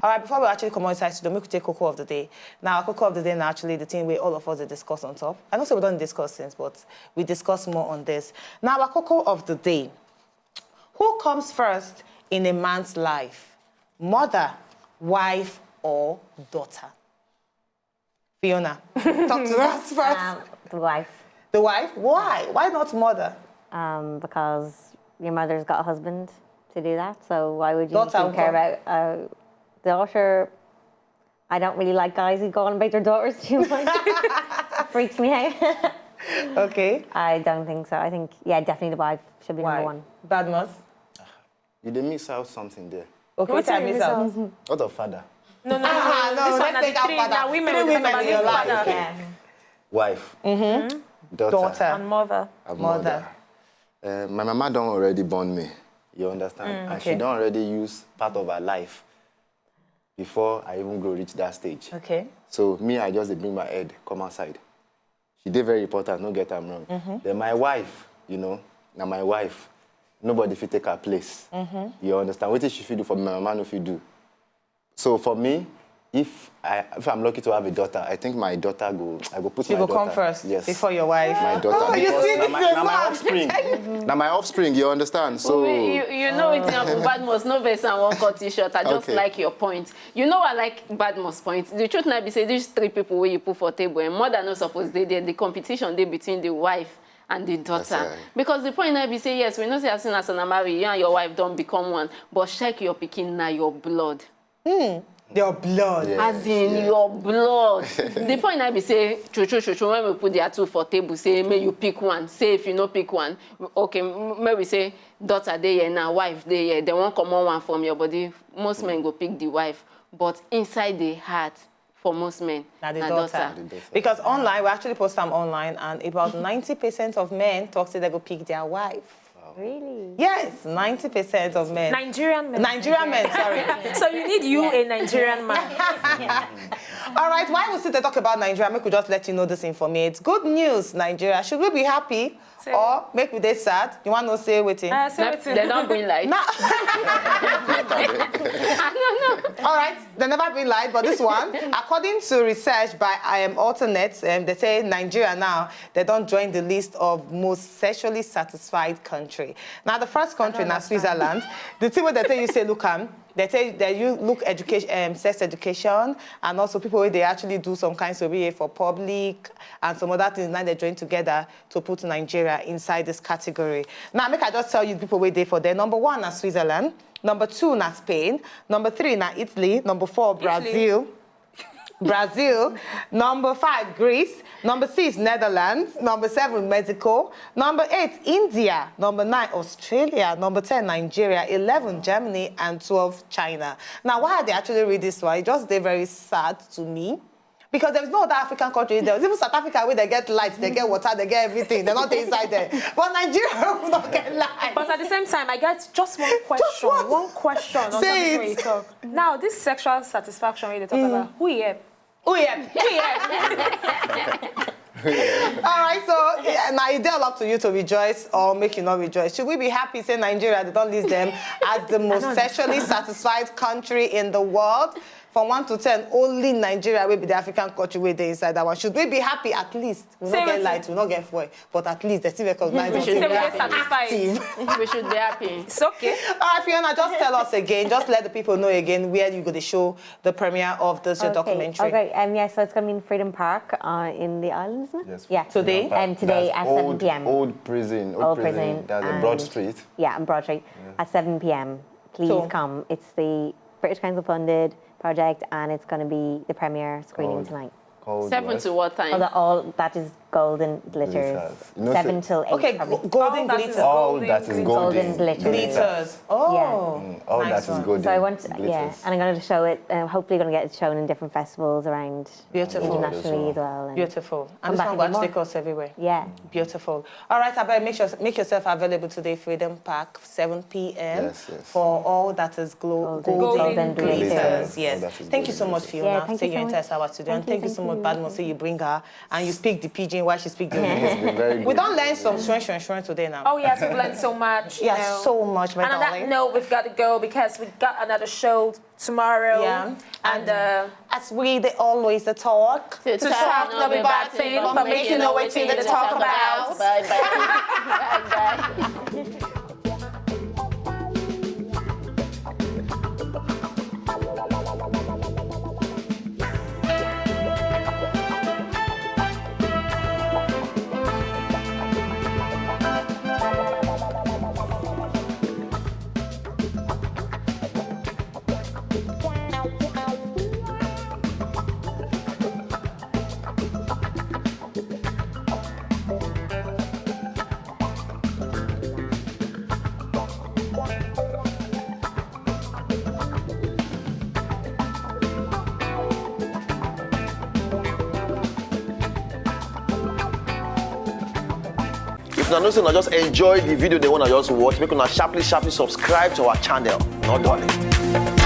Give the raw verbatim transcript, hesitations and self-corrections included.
All right, before we actually come inside studio, make we take koko of the day. Now, our koko of the day now actually the thing where all of us dey discuss on top. I know say we don't discuss things, but we discuss more on this. Now, our koko of the day. Who comes first in a man's life? Mother, wife, or daughter? Fiona, talk to us first. Um, the wife. The wife? Why? Why not mother? Um, because your mother's got a husband to do that, so why would you Daughter need to care nko? About a daughter? I don't really like guys who go on about their daughters too much. Freaks me out. Okay. I don't think so. I think, yeah, definitely the wife should be number Why? One. Badmus. You dey miss out something there. Okay, Wetin what I you miss miss out? out? Out of father. No, no, no, Ah, no. no, This let's one na take the out three. father. Now women Three we dey women talk in your about life. father. Yeah. Wife. Mm-hmm. Daughter. Daughter. And mother. And Mother. mother. Uh, my mama don already born me. You understand? And she okay. don already use part of her life before I even grow reach that stage. Okay. So me, I just dey bring my head come outside. She dey very important, no get am wrong. Then my wife, you know, na my wife. Nobody fit take her place. You understand? Wetin she fit do for me, my mama no fit do. So for me, if I if I'm lucky to have a daughter, I think my daughter go I go put She my go daughter. come first Yes. Before your wife. My daughter. Oh, you Because see na this my, same na my man. offspring. Na my offspring. You understand? So you, you know it's not bad must no vex and won't cut you short. I just Okay. Like your point. You know I like bad must point. The truth now be say these three people where you put for table and mother no suppose dey there. The competition dey between the wife and the daughter. That's right. Because the point now be say yes, we know say as soon as una marry, you and your wife don't become one. But check your pikin na your blood. Your blood. Yeah, As in yeah. Your blood. The point I be say, true, true, true, true. When we put their two for table, say may you pick one. Say if you no pick one, okay, may we say daughter dey here now, wife dey here. They won't come on one from your body. Most men go pick the wife, but inside the heart, for most men, Na the na daughter. daughter. Because online, we actually post them online, and about ninety percent of men talk say they go pick their wife. Really? Yes, ninety percent of men. Nigerian men. Nigerian men, sorry. So you need you a Nigerian man. All right, why we still dey talk about Nigeria, make we just let you know this informate. Good news, Nigeria. Should we be happy Say- or make we dey sad? You want to say wetin? Uh, say They, wetin? They don't bring light. No. All right, they never been lied, but this one, according to research by I am Alternate, um, they say Nigeria now, they don't join the list of most sexually satisfied country. Now, the first country now Switzerland. The thing where they tell you say, look, um, they tell you that you look education, um, sex education, and also people where they actually do some kinds of behavior for public, and some other things now they join together to put Nigeria inside this category. Now, make I just tell you people where they for there. Number one na Switzerland. Number two na Spain. Number three na Italy. Number four, Brazil. Brazil. Number five, Greece. Number six, Netherlands. Number seven, Mexico. Number eight, India. Number nine, Australia. Number ten, Nigeria. Eleven, Germany. And twelve, China. Now, why I dey actually read this one? It just dey very sad to me. Because there's no other African country. There's even South Africa where they get light, they get water, they get everything. They're not inside there. But Nigeria will not get light. But at the same time, I get just one question. one. One question. On Say top of it. What you talk. Now, this sexual satisfaction we dey talk about, who here? Oh yeah. All right, so yeah, now it's all up to you to rejoice or make you not rejoice. Should we be happy? Say Nigeria, they don't list them as the most sexually satisfied country in the world. From one to ten, only Nigeria will be the African country where they inside that one. Should we be happy at least? We Say not get wetin? Light, we not get fuel, but at least they still recognize us. Say we Say dey we are satisfied. Active. We should be happy. It's okay. All right, Fiona, just tell us again. Just let the people know again where you go to show the premiere of this your Okay, documentary. Okay, um, yeah, so it's going to be in Freedom Park uh, in the island, isn't it? Yes, Yeah. Today? Um, today That's at old, seven p.m. Old prison. Old, Old prison. prison That's a Broad and- Street. Yeah, on Broad Street at seven p.m. Please So- come. It's the British Council funded project, and it's going to be the premiere screening Called- tonight. Called Seven what? To what Called time? the All That Is Golden Glitters. Glitters. You know, Seven say- till eight. Okay, Probably. go- golden All that is glitter. All golden that is glitters. golden. Golden glitters. Glitters. Oh, Mm, all nice that is one. golden. So I want, yeah, Glitters. And I'm going to show it. Um, hopefully, going to get it shown in different festivals around Beautiful. Abroad as internationally well. as well. And Beautiful. And come this back one in will the actually morning. Us everywhere. Yeah. Beautiful. All right, Abel, make sure make yourself available today, Freedom Park, seven p.m. Yes, yes. For All That Is Glo- Golden Golden, Golden Glitters. Glitters. Yes. All That Is Thank you so Golden much, Glitters. Fiona. Yeah, thank Say you your so entire much. Sawa today, and Thank you, thank you so thank much, you. Badmo. Say you bring her and you speak the pidgin Why she speak the English? It's been very good. We don't learn some strange, strange, strange today now. Oh yes, we've learned so much. Yeah, you know. So much, my And on that darling. Note, we've got to go because we've got another show tomorrow. Yeah. And uh, As we they always the talk. To talk, no be bad thing, but make you know wetin to talk about. Bye bye. Bye bye. If una know say una just enjoy the video they wanna just watch, make una sharply sharply subscribe to our channel. No darling.